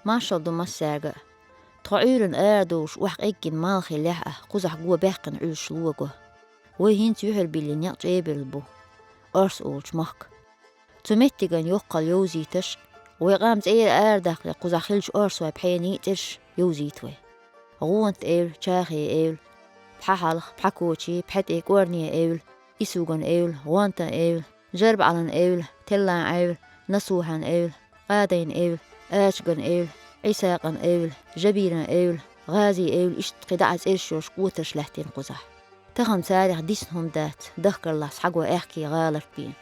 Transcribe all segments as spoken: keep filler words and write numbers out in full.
Маршалла ду массаьрга а. Тхо Ӏуьйранна арадовлуш охьакъеггина малхе лехь а, кхузахь го баьккхина Ӏуьллуш лого. Вай хӀинца юьхьар биллина некъ ЧӀебарла бу, Орс олучу махка. Цу меттиган йоккхалла йовзийташ, вай къам цӀера арадаккхале кхузахь хиллачу орсойн пхьенийн а цӀераш йовзийта вай. ГӀонта эвла, Чахе эвла, Пхьахьалха, Пхьакочи, ПхьетӀе, КӀорне эвла, Исуган эвла, ГӀонтан эвла, Жарбаьлан эвла, Теллан эвла, Насухьан эвла, Къадайн эвла, Ачаган эвла, Ӏисакъан эвла, Жабиран эвла, ГӀази эвла, иштта кхин дӀа а цӀераш йолуш къотарш лаьттина кхузахь. Тахана царех дисна хӀума дац, дахкарлахь схьаго аьхки гӀаларт бен.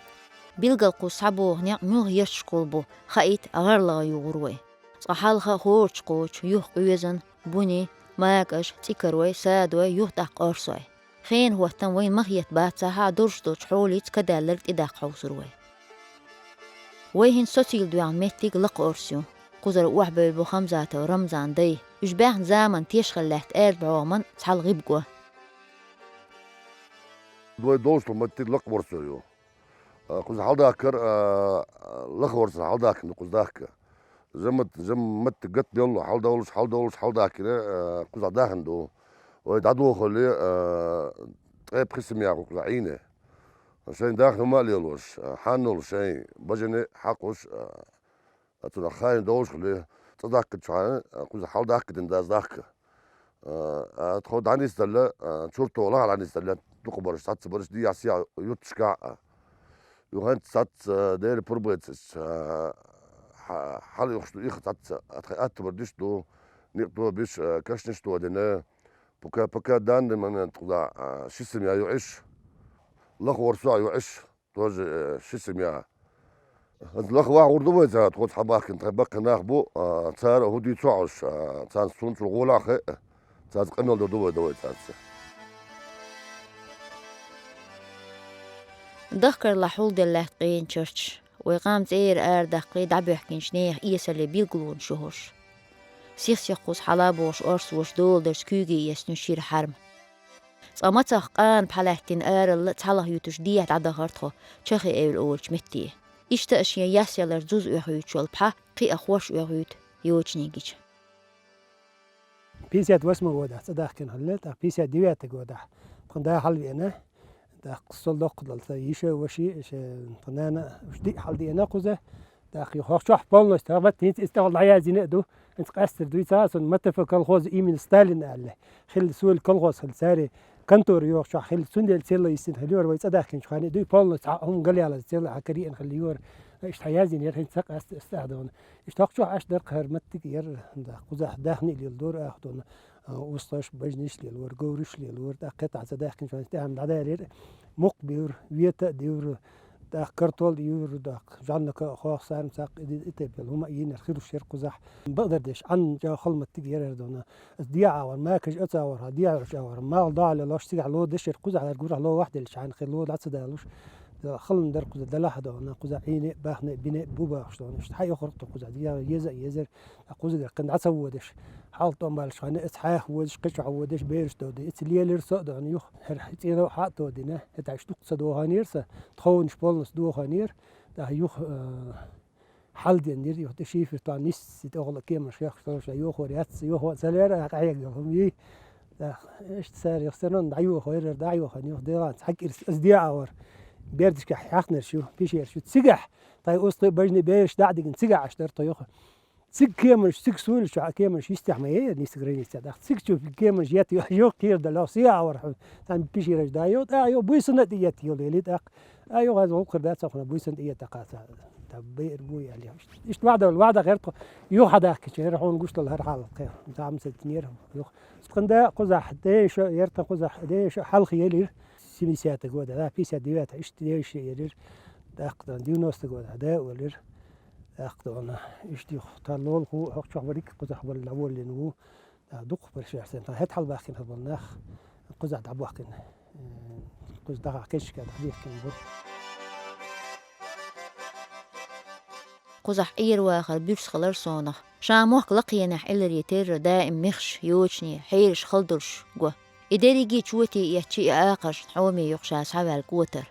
Билггал кхуза схьабогӀу некъ муьлха ярташкахула бу, хаийта гӀарлагӀа югӀур вай. Цкъа хьалха а хӀорш кхочу, юха къоьзан, буни, макаш, цӀикарой, садой, юха тӀаккха орсой. Хенан хӀоттам вайна ма хетта бацахь а, дурш долчу хьолица кадаьлларг тӀедаккха хьовсур вай. Вай хӀинца социйла доьгӀна меттиг Лакха Орс ю. Кхузара охьабевлла бу Хамзатов Рамзан дай. Уьш баьхна заманан тешхалла лаьтта аьрда бӀогӀаман цхьалла гӀибго. Вай долуш долу меттиг Лакха Орс ю. А, кхуза хьаладахкар, а, Лаха Орсах хьаладахкина ду кхуза дахка. Жамат-, жамматта гатделло, хьаладовлуш, хьаладовлуш, хьаладахкина, а, кхуза дахана ду. Вай дӀадохале, а, ткъе пхи семья ю кхуза Ӏийне. Шайн дахна хӀума а лелош, а, хьанал шайн бажане хьакхуш, а, цунах хайн довлуш хиле, цӀа дахкачу хьана, а, кхуза хьаладахка дина даза дахка. А, а, тхо дӀанисдалла, а, чурто лахьа дӀанисдалла, дукхабараш, цхьаццабараш дехьа-сехьа юьрташкахь а. Юха хӀинца цхьацца, а, дера пурбецаш, а, хьа-, хьала юхуш ду, иха цхьацца, а, тхайн аттабар диш ду, никъто биш, а, кашнаш тодина. Пока, пока данный момент кхуза, а, ши семья ю Ӏаш, Лаха Орсо а ю Ӏаш. Тоже, э, ши семья. Лаха вахь гӀур ду вай цара, тхоца хьабахкина тхайн баккхий нах бу, а, цара хӀун дуьйцу хьовсуш, а, царна сунцул гӀолахь хиъ, царца къамел дан ду вай, дан вай царца. Дахкарлахь хьулделла лаьтта къеначарчаш, вай къам цӀера арадаккхале дӀабоьхкинчу нехан эсале билгалонаш ю хӀорш. Сих-сиххуза хьала а бохуш орсоша доладарца куьйге эцна шира хьарма. Цкъа мацах къана пхьа лаьттина аралла цхьалха юьтуш дехьа дӀадахара тхо Чахи эвла олучу метте. Иштта а шен яс ялар зуза оьхуьйтуш йолу пхьа кхин а хорша оьхуьйту йочане гича. Пятьдесят восьмой годахь цӀа дахкина хилла, тӀаккха пятьдесят девятый годахь тхан да хьалавеана. ТӀаккха сол доккхадала сан йиша а, ваши а, ша, тхан нана а, уьш диъ хьаладеана кхуза. ТӀаккха юха хӀокху чохь полностью, хӀокху матте хӀинца иза тӀехула дӀаяздина а ду. ХӀинца къаьстар дуьйцу сан, МТФ колхоз именно Сталин аьлла. Хилла соьлу колхоз хилла, цаьрий контора йохучохь хилла, цундела цӀела йисина хилла юра, вай цӀа дахкинчу ханна дуй полностью хьан хӀума галъялаза цӀела хьан кариъна хилла юра. Иштта хьаязйина яра хӀинца сан къаьстар аса тӀаьхьа дона. Иштта хӀокху чохь аш дара кхара маттиг яра, кхузахь дахни а леладора, ах дона, а, устагӀаш, бажниш а лелора, говраш а лелора, тӀаккха кхетахь цӀа дахкинчу ханна тӀаьхьа дӀадаьлира, мукх бевра, вета а девра, тӀаккха картол а юьйра, тӀаккха жӀаннака а хох, сармсакх, и, и тайпа йолу хӀума а йийнарг хир уьш яра кхузахь. Бакъдар деш, Ӏанна чӀогӀа хала маттиг яра дона. Аса дехьа а вара, макаш а ца вара, дехьа а ца вара, мала дӀа а лелош, цигахь ло дешера кхузахь лара гурахь ло вахь делча хьайна хир ло дӀа ца далуш. Халлан дара кхуза далахь а дона, кхуза Ӏийне а, бахне а, бине а бу бахаш дона. Иштта хьан йохура тхо кхуза, дехьа еза а езара. Ткъа кхуза гара кхин дӀа ца водаш, хьалха тӀом баллаш хьайна, эца хьаха возаш, кхечохь водаш, бераш додий, эца лелира со а дона, юха хӀара цӀено а хьа а тодина, хӀетахь иштта дукха ца доханера сан, тховнаш полностью доханера, тӀаккха юха, а, хьалденнера, юха тӀе шифер тоьхна нисса тӀехула кеманаш яхкаш долуш, йохор яц, йохо ца лера, а, къахьега йолу хӀума йий. ТӀаккха иштта цара юха санна дӀайохойра, дӀайохана юха делахь цхьа кӀирс, аса дехьа а вара, бердашкахь хьаькхнарш ю, пешераш ю. Цигахь, тхайн устагӀий, бажнийн бераш дӀа а дигна, цигахь Ӏаш дара тхо юха. Цига кеманаш, цига суьйлаш чохь а кеманаш йистехь ма яра нийса граница тӀаккха. Цига чу кеманаш етта йо-, йо кхера дала, йо, сехьа а вара хьуна. Цхьана пешераш да, йо, тӀа, йо, буьйсанна а тӀе етта йолу, ели тӀаккха. А, йо, хьаза гӀуллакх хир дац, хьуна буьйсанна тӀе етта кхаца. Та бер буй, аьлла. Иштта ваьдал, ваьда гӀерта, юха хьадахкича, хӀара хьуна гуш долу хӀара хьал, кхе, замсадинера, юха. Тхан да кхузахь, дайша, яртан кхузахь, дайша хьалха елира. Семидесятый года, да, пятьдесят девятый, иштта дайша елира. ТӀаккха девяностый года, да, олира. ТӀаккха дона, иштта юха тарлол хӀу, хӀокху чохь варриг кхузахь валла воллина ву. ТӀаккха дукха парша сен, тхан хӀета хьалабаьхкина хила болу нах, кхузахь дӀабохкина. Э, кхуза даха кешка дӀабехкина бу. Кхузахь Ӏер вахар буьрса хилар сонах. Ша мохк лакхенехь Ӏилларе терра даим мехаш, йочане, хьераш хала долуш го. И дерриге чоте эцча и Ӏакхаршна хьоме юха ша схьаваьлла котар.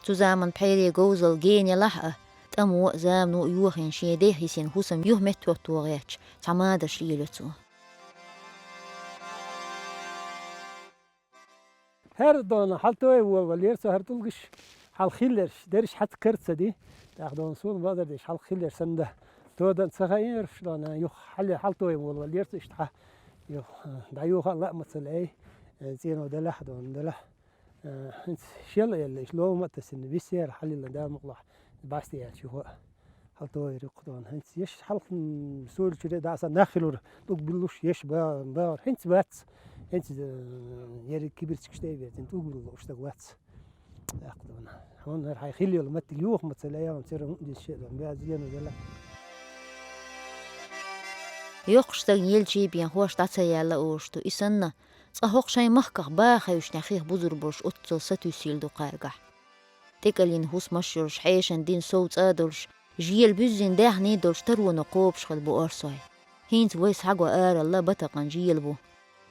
Цу заман пхьере говзалла генелахь а, тӀамо а, замано а йохийна шен дехьа йисина хӀусам юха меттахӀотто гӀерташ, цхьа мадарш лелайо цо. ХӀара дона хьалатоя волаваллера со хӀара тӀулгаш, хьалха хилларш, дерриш хьаца кара ца ди. ТӀаккха дона суна базар деш хьалха хилларш санна да. Тодан ца хаийна ерш дона, юха хьале хьалатоя волаваллера со иштта хьа. Юха, дӀаюха а лаамаца лей, э, цӀено делахь, дона делахь. Э, хӀинца шел а елла, иштта лома а тасина, висера хьалилла да мукъалахь, бӀаьсте яьлча юха а. Хьалатоя юккъа дона. ХӀинца еш хьалха, м, суьйлачуьра дӀа сан нах хилура, тӀуг буьллуш еш ба-, бахара. ХӀинца вац. ХӀинца, э, ерриг кибирчигаш тӀе а верзина, тӀуг буьллуш стаг вац. ТӀаккха дона. Хьуна хӀара хьайн хила йолу маттиг юха ма ца лаьа, церан хӀун дийца шиъ дона, бяза ено дела. Йоккхуш стаг елчий бен хӀорш дӀа ца яьлла олуш ду. И санна, цкъа хӀокху шайн махках баха хевшинехь хих бузур болуш оццул сатуьйсийла ду кхаргахь. ТӀекӀеллина хӀусамаш йолуш, хьешан дина сов цӀа а долуш, жела буьззина даьхний а долуш тароно кхобуш хилла бу орсой. ХӀинца вай схьаго аралла батакъан жела бу.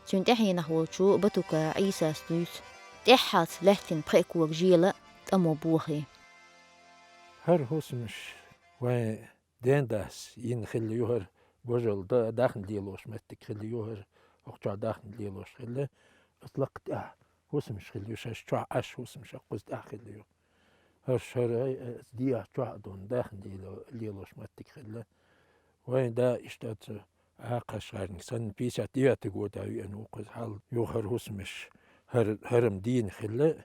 Цуьнан тӀаьхьенах волчу Батука Ӏийсас дуьйцу, тӀаьххьалц лаьттина пхеа кога жела а, тӀамо бохий. ХӀара хӀусамаш вайн ден дас йина хилла ю хӀара, божал да-, даьхни лелош меттиг хилла ю хӀара, хӀокху чохь даьхни лелош хилла. Оцу лакха тӀехь хӀусамаш хилла ю, шаьш чохь Ӏаш хӀусамаш хӀокхуза тӀехь хилла ю. ХӀорш хӀара, э, дехьа чохь а дона, даьхни лело-, лелош меттиг хилла. Вайн да иштта оцу Ӏакхарш гӀаьрниг санна, пятьдесят девятый года веана ву кхуза хьал, юха хӀара хӀусамаш, хӀара, хӀара-м дийна хилла,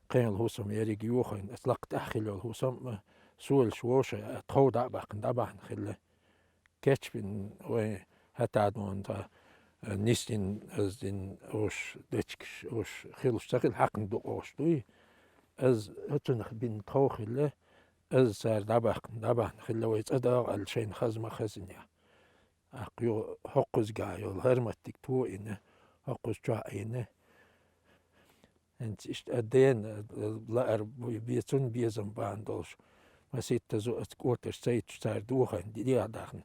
кхин йолу хӀусам ерриг а йохийна, оцу лакха тӀехь хилла йолу хӀусам а, солаш вовшах тхов дӀа а баьккхина, дӀа а бахьана хилла. Кечбина вайн хӀетта а дона цхьа, э, нисдина, аза дина, ош дечигаш, ош хилуш ца хилла, хьаькхна дукъош дуй. Аза оцунах бина тхов хилла, аза цара дӀа а баьккхина, дӀа а бахьана хилла, вай цӀа дагӀа аьлла шайна хаза ма хазинехь. ТӀаккха юха хӀокхузгахь йолу хӀара маттиг тоина, хӀокхуза чохь а йина. ХӀинца иштта а дена, а, лаар бу-, бе-, цунна безам бахьана долуш, маситтаза оцу кӀотарш ца йитча цара дохийна, дехьа даьхна,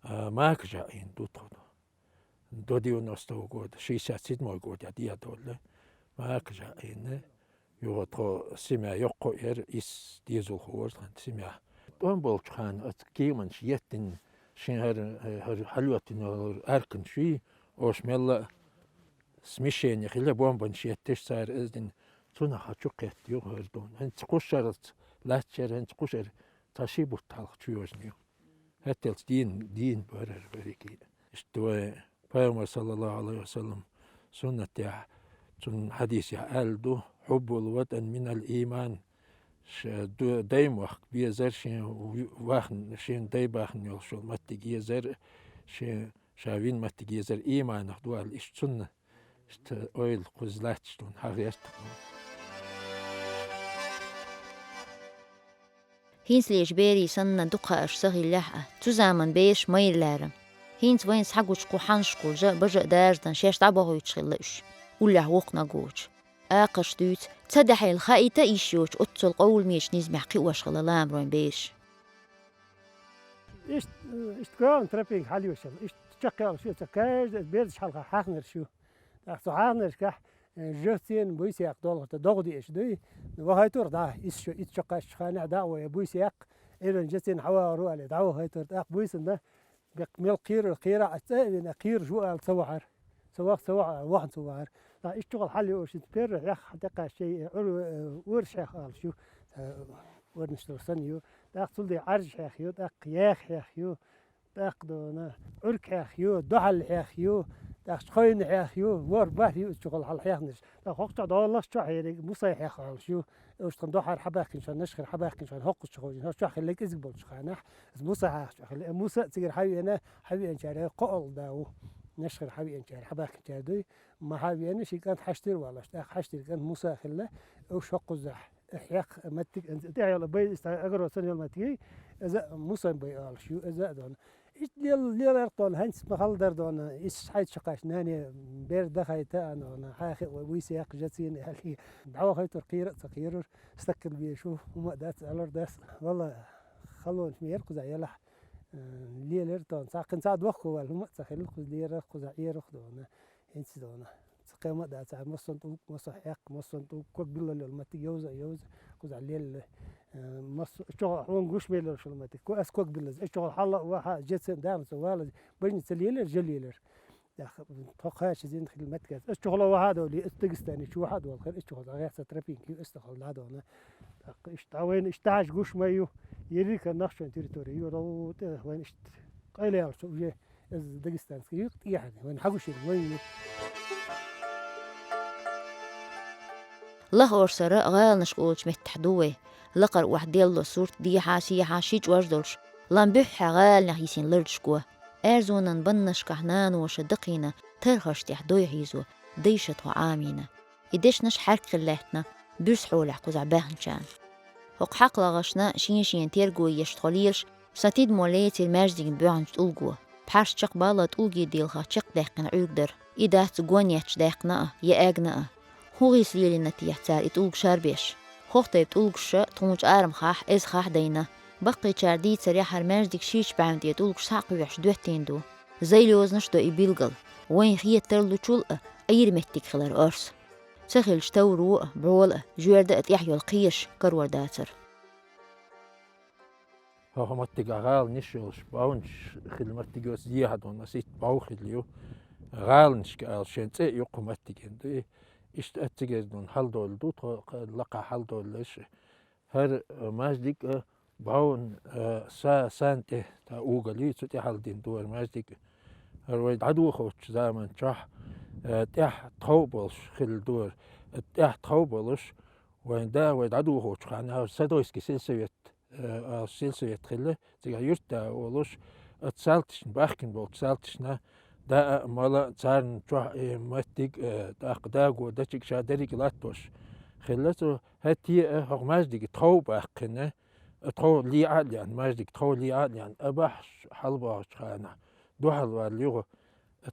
а, макажа а йина ду тхо. До девяностого года, шестьдесят седьмой годехь дехьа долу макажа а йина. Юха тхо семья йоккха а яра, исс дезалхо вара тхан семья. ТӀом болчу ханна оцу кеманаш еттина, шен хӀара, хӀара хьалоьттина йолу арканаш ю, ош мелла а смещение хилла, бомбанаш етташ цара, аза дина, цунах хьан чу кхетта ю хӀара дона. ХӀинца кхушаралц лаьтташ яра, хӀинца кхушара цхьа ши бутт хьалха чу йожна ю. ХӀетталц дийна, дийна бара хӀара берриге. Иштта вай Пайхамар, саллаллаху Ӏалайхи ва саллам, суннатехь, цунна хьадисехь аьлла ду: «Хьуббул ватан минал ийман». Ш-, ду-, дай мохк безар, шен в-, вахна, шен дай бахна йолуш йолу маттиг езар, шен, ша вина маттиг езар ийманах ду аьлла, иштта цунна, иштта ойла кхуза лаьтташ дуна хьан гӀерта. ХӀинцалерчу берийн санна дукха хаарш ца хиллехь а, цу заман бераш майра лаьрра. ХӀинца вайна схьагучу кху хьаншкулжа, бажа а даржадан шаьш дӀабохуьйтуш хилла уьш, уллехь воккханиг воцуш. Акхарш дуьйцу, ца даьхьийла хаийта а йиш йоцуш, оццул къовламечу низамехь кхиош хилла ламаройн бераш. Иштта, иштта главный тропинка хьалйоьшуш хилла, иштта чекхъялуш ю ца каждый бердаш хьалха хьахнарш ю. ТӀаккха цу хьахнаршкахь, э, жа цӀена буьйса яккха долхуш дан догӀа деаш дуй. Вахайтур дӀа, исс шо, итт шо кхаьччу ханехь дӀа а вай буьйса яккха, Ӏиран жа цӀена хьавахар ву аьлла, дӀавахайтур. ТӀаккха буьйсанна беккъа мел кхийрар, кхийра а цӀа а вина, кхийраш ву аьлла ца вахара. Ца ваха, ца ваха, вахана ца вахара. ТӀаккха иштта чухула хьалйоьшуш, перра хьех тӀекхаьчча, э, Ӏур-, э, ураш хьех алаш ю. Э, урнаш долу санна ю. ТӀаккха цул дӀа Ӏаржа хьех ю, тӀаккха яха хьех ю. ТӀаккха дона, Ӏург хьех ю, дуьхьал хьех ю, тӀаккха чхойна хьех ю, ворхӀ бархӀ ю иза чухула хьала хьехнарш. ТӀаккха хӀокху чохь долаллаш чохь ерриг мусай хьех олуш ю. Уьш тхан дуьхьара хьабаьхкина шайн, нашхара хьабаьхкина шайн, хӀокхуза чохь хӀокхуза чохь хилла кӀезиг болчу ханахь, иза муса хьаха чохь хилла. Э, муса а цигара хьавеана, хьавеанчара кхоалгӀа да ву. Нашхара хьавеанчара, хьабаьхкинчара дуй. Ма хьавеана, ши кӀант хьаштира валлаш. ТӀаккха хьаштира кӀант муса хилла, уьш хӀокхузахь. Хьех меттиг, тӀехь йолу бай, иштта огород санна йолу меттигий, иза а мусан бай олуш ю, иза а дона. Иштта лел-, лелар дона, хӀинца ма хала дара дона, исс хьайца шакхаш нане бер дахайта а дона, хьаьхи вай вуьйса яккха жа цӀена аьлла. ДӀавахайтур кхийра а ца кхийрар, стаккана беш ву, хӀума а дац, алар дац. Валла, халонаш ма яра кхузахь ялахь. Э, лелар дона. Цхьа кхин цхьа дохко вал, хӀума ца хилла, кхуза лера, кхуза Ӏера дона. ХӀинца дона. Ца кхема да, цхьа массант уг, масса хьекх, массант уг, ког биллал йол маттиг йовза, йовза, кхуза лелла. Э, масса, чого хьон гуш мелор шул маттиг. Ко ас ког биллаз, э, чого хьалла ва ха, жеце дам, ца валаз, бажни ца лелар, же лелар. Тхо кхача зин хил меттигас. Эс чухула ваха доли, эс Дагестане чу ваха дол, хар эс чухула гӀяхца тропинки, эс тахал да дона. Так, иш та вайн, иш таш гуш ма ю, ерика нахшон территория, ю рау, те, вайн иш къайлялчу уже эс дагестанский ю, тӀехьа, вайн хагушир, вайн ю. Лах орсара гӀаланаш кӀолчу меттахь ду вай. Лакхара охьа делло сурт, дехьа, сехьа, ши чӀож долуш, лам буьххьехь гӀаланех йисина лардаш го. Аьрзонан баннашкахь наноша дакхийна тархаш тӀехь дой хьийзо, дайша тхо Ӏамийна. И дешнаш хьаьрк хила лаьттина, буьрса хьолехь кхузахь баьхначарна. ХӀокху хьакхлагӀашна шен-шена терго еш тхо лелаш, сан тидмо лецира маьждигна боьхначу тӀулго. Пхьарш чекхбалла тӀулге делха чекхдаьккхина Ӏуьрг дара. И дац гон етташ даьккхина а, я аьгна а. ХӀун гӀийса лелийна техьа цара и тӀулг шарбеш? ХӀокху тайпа тӀулгаш тхуна чӀарамхахь, эзахахь дайна. Баккхийчара дийцарехь, хӀара маьждиг ширачу бӀаьвна тӀе тӀулгаш схьа а кхоьхьуш доьттина ду. Зайлозанаш до и билгал. Вайн хета тарлучул а, Ӏийра меттиг хилар орса. Ца хилча тавро а, бӀола а, жоьрда а тӀехь йолу кхераш карор дацара. ХӀокху маттигахь гӀаланаш йолуш, бовнаш хилла маттиг йоцу дехьа дона, ас итт бов хилла ю. ГӀаланашка ала шен цӀе а ю кху маттиган ду. Иштта аццигеза дона хьалдолу ду, тхо лакха хьалдолуш. ХӀара, э, маьждиг, э, бовн, э, са-, сан тӀе, та угали, цу тӀе хьалдина ду хӀара маьждиг. ХӀара вай дӀадохучу заман чохь, э, тӀехь тхов болуш хилла ду хӀара. Э, тӀехь тхов болуш, вайн да, вай дӀадохучу ханна, хӀара Садойский сельсовет, э, а, сельсовет хилла, цигахь юьртда а волуш, оцу салташна, бахкина болчу салташна, даа а, мала а, царна чохь, э, маттиг, э, тӀаккха даго дачиг ша дерриг а латтош хилла цо. ХӀетте а хӀокху маьждиге тхов баккхина, тхов леӀа а леана, маьждиг тхов леӀа а леана, а бахьаш хьалабохучу ханахь, дуьхьал валла юха,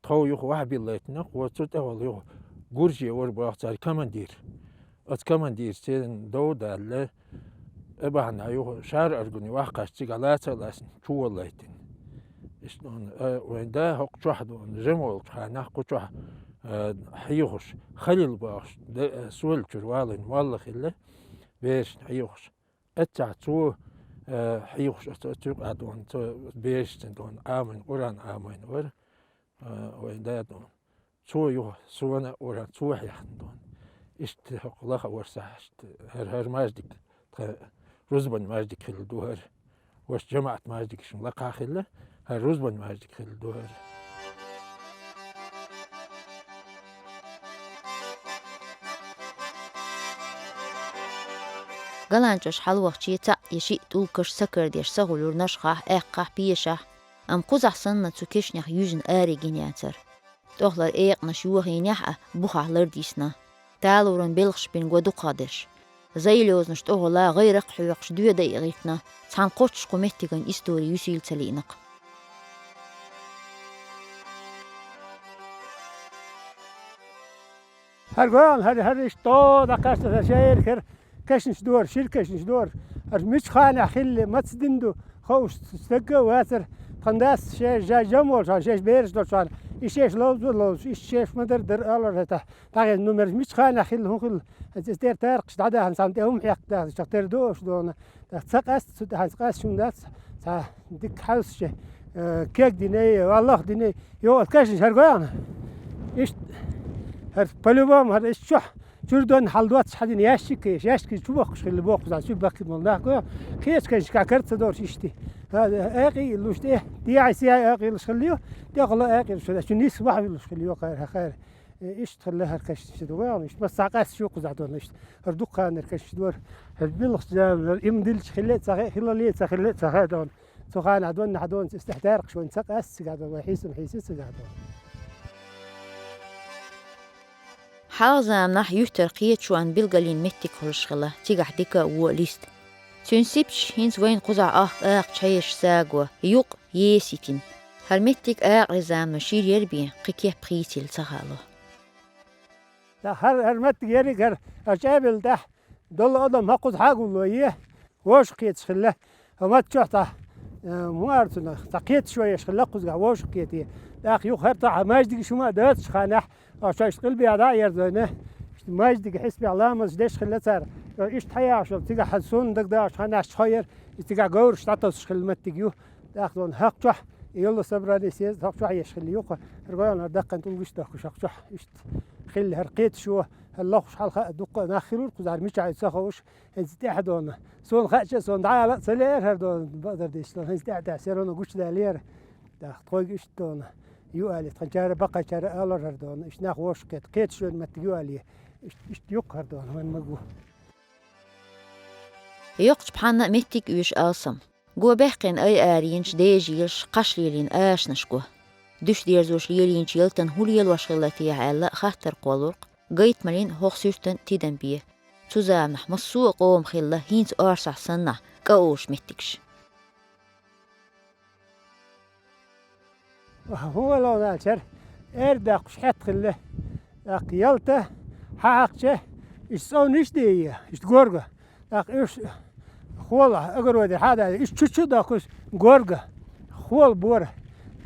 тхов юха вахьа биллайтина, кхо цу тӀехула юха гурже вара боху цара командир. Оцу командирца дов а даьлла, а бахьана юха шара аргуни ваккхаш цигахь лаца а лаьцна, чу валлайтина. Иштта, а, вайн да хӀокху чохь ду, жима волчу ханахь кху чохь, а, хьехуш, Халил бохуш, де-, а, Соль чуьра валийна молла хилла, берашна хьехуш. Эццахь цо, э, хьехуш оцу, оцу юкъа дона, цо берашца дона Ӏамийна, Къуръан Ӏамийна вара, э, вайн да дона. Цо юха, сона а Къуръан, цо хьехна дона. Иштта хӀокху лаха вара сахьашта, хӀара, хӀара маьждиг, тхан рузбан маьждиг хилла ду хӀара. Ваша жамаӀат маьждигашна лакхахь хилла, хӀара рузбан маьждиг хилла ду хӀара. Галанчош хьалавахчий цхьаъ я шиъ тӀулгаш сакардеш сагӀулура нашхахь, аьккхахь, пешахь, амма кхузахь санна цу кешнех юьзна аре гина яцара. ТӀохлар экъанаш йохийнехь а, бухахь лардисна. Талоран белхаш бина го дукхахдеш. Зайлозанаш тӀехула гӀайракх хьоькхуш доьда а гӀиттина, цхьана кхоччуш кху меттиган истори юсийла ца лиънакх. ХӀара гоьгӀан, хӀара, хӀара иштта дӀакхаьчна, хӀара шаерг хӀара кешнаш дора, шира кешнаш дора. ХӀара мича ханехь хилла, маца дина ду, хууш стагга а вацара. Тхан дас шаьш жа-, жа-, жам волчохь, шаьш бераш долчохь, и шаьш ловза а ловзуш, и шаьш ма-дарра дара алар хӀетахь. ДӀахеза, ну, мерш мича ханехь хилла, хӀун хилла? Иза тӀера таркхаш дӀадаьхна, цхьана тӀе хӀума хьекхна даха, чекх тера ду аша дона. Цхьа къаьсташ, цхьа къаьсташ хӀума дац, цхьа дика хьовсча, э, кег динай, валлах динай, йо, оцу кешнаш хӀара гоьгӀна. Иштта, хӀара по-любому, хӀара иштта чохь, чуьра донна хьала доццуш хьадина ящик, ящик чу боккхуш хилла боккхуш, цхьа чу баккхина болу нах го, кхечу кешнашкахь карца долуш иштта. Ха, экъий луш тӀе, дехьа-сехьа экъий луш хилла ю, тӀехула экъий луш хилла, чу нис вахьа вилуш хилла ю, кхара, хара. Э, иштта хилла хӀара кешнаш ду ваьгӀна, иштта массахь къаьсташ ю кхузахь дона, иштта хӀара дукха ханара кешнаш дора. ХӀара билгӀачу заманара им дилча хилла а ца хи-, хилла а ца хилла а ца хаьа дона. Цу ханахь доннахь дона, цу стехь таркхаш вайн ца къаьста цигахь дона, вай хьийсам хьийса цигахь дона. Хьалха заманахь юьртара кхечу шоана билгалйина меттиг хуьлуш хилла, цигахь дика а, вон а листа. Цуьнан сипча хӀинца вайна кхузахь ахка акха чхьешаш саго, юкъ еса йитина. ХӀара меттиг акъарийн замано шира яра бен, кхин кеп хийцийла ца хаало. ХӀара, хӀара меттиг ерриг хӀара, хӀара чӀабелла тӀехь долу адам хӀокхуза хьагулло е, вовшах кхеташ хилла. ХӀо матта чохь цхьа Э, муарцунах, цхьа кхеташо еш хилла кхузгахь вовшах кхетий. ТӀаккха юха хӀара тахьа маьждиге шума а доцуш ханехь, а шоаш къилбехьа дӀа а ерзойна, иштта маьждиге хьисбехь ламаз деш хилла цара. Э, иштта хьаяхьаш йолу, цигахь хьан сонна дагадогӀуш ханехь чхьо яра, и цигахь говраш дӀатосуш хилла меттиг ю. ТӀаккха дона хӀокху чохь, и йолу собрание съезд хӀокху чохь еш хилла юкъа, хӀара гойла хӀара даккхана тӀулгаш а дохкуш хӀокху чохь, иштта хилла хӀара кхеташо, хӀара лохуш хьалха а дуккха а нах хилура кхузахь, мичахь ю ца хууш, хӀинца тӀаьхьа дона. Суна хаьчча а, суна дӀаала а ца леара хӀара дона, бакъдар дийцча дона, хӀинца тӀаьхьа-тӀаьхьа серано гучудаьллера. ТӀаккха тхойга иштта дона ю алий, тхан чара, баккхайчара а алора хӀара дона, иштта нах вовшах кхета, кхеташ йолу меттиг ю алий, иштта, иштта юккъа хӀара дона, вайн магу. Йоккхачу пхьанна меттиг оьшу алсам. Го баьккхина ай арийначу дежийлаш кхаш лелийна ашанаш го. Дуьш дерзош лелийначу ялтан хӀун лелош хилла техьа аьлла, хаттар кхоллуркх гайтамалин хӀокху суьртан тидам бе. Цу заманахь массо а къоман хилла хӀинца оршахь санна кӀа олуш меттигаш. ХӀун валон аьлчара, эр даккхуш хьетта хилла. ТӀаккха ялта хьахьакхча, иштта цӀовнаш дийе, иштта горга. ТӀаккха уьш хола, огороде хьа а даьлла, иштта чу-чу а доккхуш, горга, хола бора.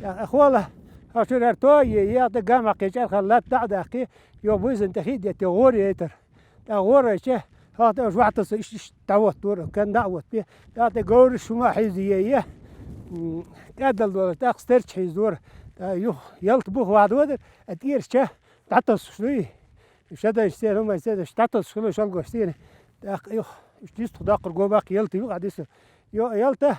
ТӀаккха хола, хьо шуьрара то а е, ехьа тӀе гамхьа кхин чӀархара латта дӀа а даккхий, йо буьйсанна тӀе хи а деттий, гӀора яйтар. ТӀаккха гӀора яйча, хьо тӀе уьш вахтаса иштта, иштта дӀавоттура, кан дӀа а воттабе. ТӀаккха тӀе говраш хӀума а хьийза е, е, м, тӀаьддала долуш, тӀаккха стерч хьийзадора. ТӀаккха юха ялта буха вахьа додара, а тӀерача дӀатосуш дуй. Шадайша церан хӀуманца дӀатосуш хилла шалгош церан. ТӀаккха юха, уьш дистах доккхур го баккха ялта юкъа дисур. Йо, ялта,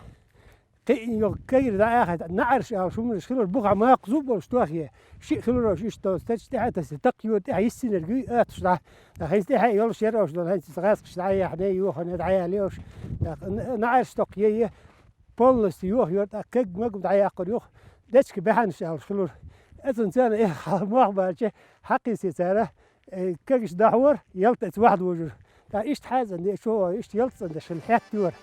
кхин йо, кагира дӀа ахайта, наӀарш аьлла хӀуманаш хилура, бухахь макха зу а болуш тохе. Шиъ хилура уьш иштта, стерч тӀаьхьа а тассе, такха йо тӀаьхьа йиссинарг юй, оьцуш дӀа. ТӀаккха хӀинца тӀаьхьа а йолуш яра уьш дона, хӀинца иза гӀаскхаш дӀаяьхьна, юха хӀума дӀаяьлла уьш. ТӀаккха н-, наӀарш токха е, е, полностью юха йора, тӀаккха каг-маг дӀаяккхура юха. Дечка баьхьанаш аьлла хилура. Эцунна царна, э, хьал мох баьлча, хьакхийсий цара, э, кагаш дӀахьора, ялта эца вахьа дожура. ТӀаккха иштта хьаьцӀан де, чу, иштта ялта цӀандеш хилла хьеттайора.